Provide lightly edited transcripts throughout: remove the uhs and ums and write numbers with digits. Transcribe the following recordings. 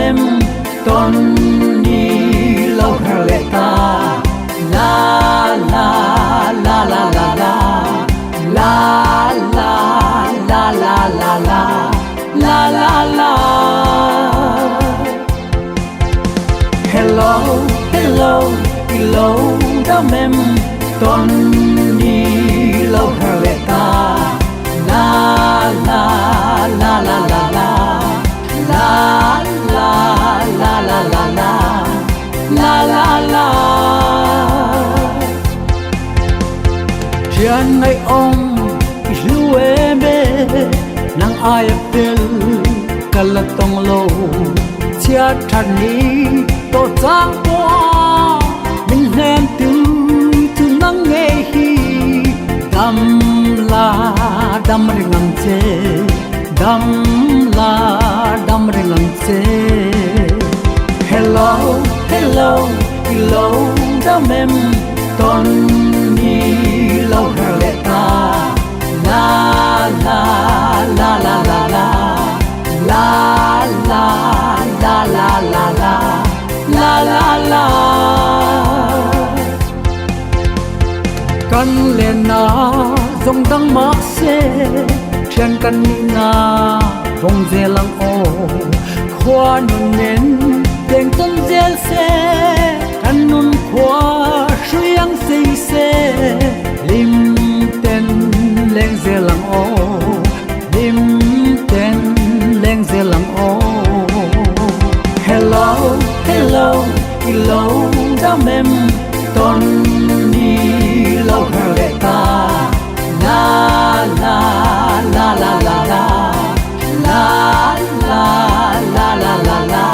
em tawn ni lo her leh ta la la la la la la la la la la la la la la la Hello hello i lo dam em tawn ni lo her leh ta la la la la la la la la la la la la la la la Thian ngaih awm i hlu em e nang aia fel ka la tawng lo chhiat that ni tawh chang pawh a min hnem tu chu nang ngei hi dam la dam reng ang che dam la dam reng ang che Hello hello i lo dam em tawn ni lo her leh ta la la la la la la la la la la la la la la la Kan lenna zawng dang mah se thian kan nihna vawng zel ang aw khua nun nen teng tawn zel se kan nun khua hrui ang sei se lim ten leng zel ang aw lim ten leng zel ang aw Hello hello i lo dam em tawn ni lo her leh ta la la la la la la la la la la la la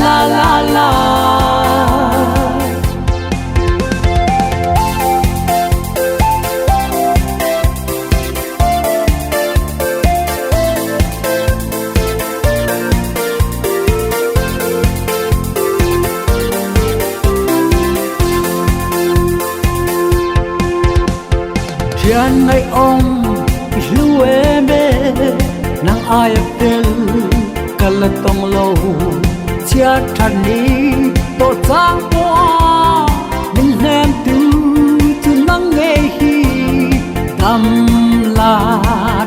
la la la Thian ngaih awm i hlu em e nang aia fel ka la tawng lo chhiat that ni tawh chang pawh a min hnem tu chu nang ngei hi dam la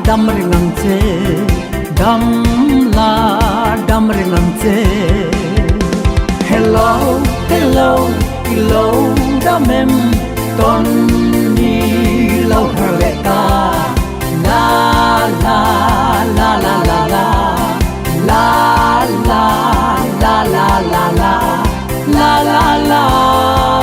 dam reng ang che dam la dam reng ang che Hello hello i lo dam em tawn ni lo her leh ta la la la la la la la la la la la la la la la.